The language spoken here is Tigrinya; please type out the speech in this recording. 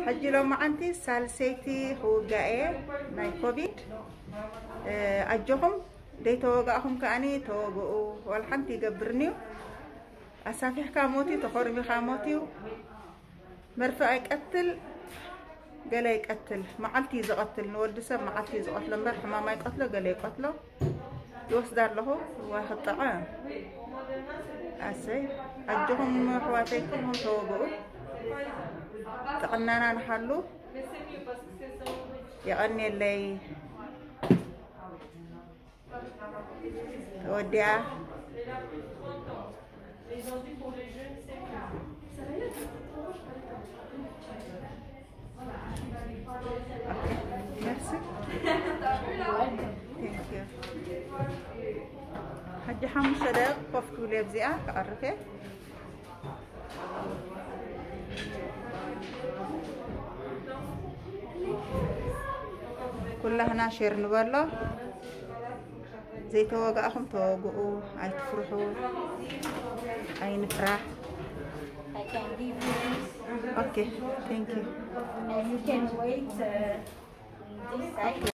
ሕጂ ሎማዓንቲ ሳልሰይቲ ክውጋእ እየ ናይ ኮቪድ። ኣጆኹም ደይተወጋእኹም ከኣኒ ተወግኡ። ዋላ ሓንቲ ይገብርንዩ። ኣሳፊሕካ ሞት እዩ፣ ተኾርሚኻ ሞት እዩ። መርፍእ ኣይቀትል፣ ገለ ይቀትል። መዓልቲ እዩ ዝቐትል፣ ንወዲ ሰብ መዓልቲ እዩ ዝቐትሎ እምበር ሕማም ኣይቀትሎ፣ ገለ ይቀትሎ። ይወስዳ ኣለኹ። ዋ ክጥዐ ኣሰይ። ኣጆኹም ኣሕዋተይ ኩልኹም ተወግኡ። ጥዕናና ንሓሉ። የቐንየለይ። ተወዲኣ። ሕጂ ሓሙሽተ ደቂቕ ኮፍ ክብል እየ ኣብዚኣ ክቐርፍ እየ። ኩላህና ሼር ንበሎ። ዘይተወጋእኹም ተወግኡ፣ ኣይትፍርሑ፣ ኣይንፍራሕ። I can give you this. Okay, thank you. And you can wait uh, on this side.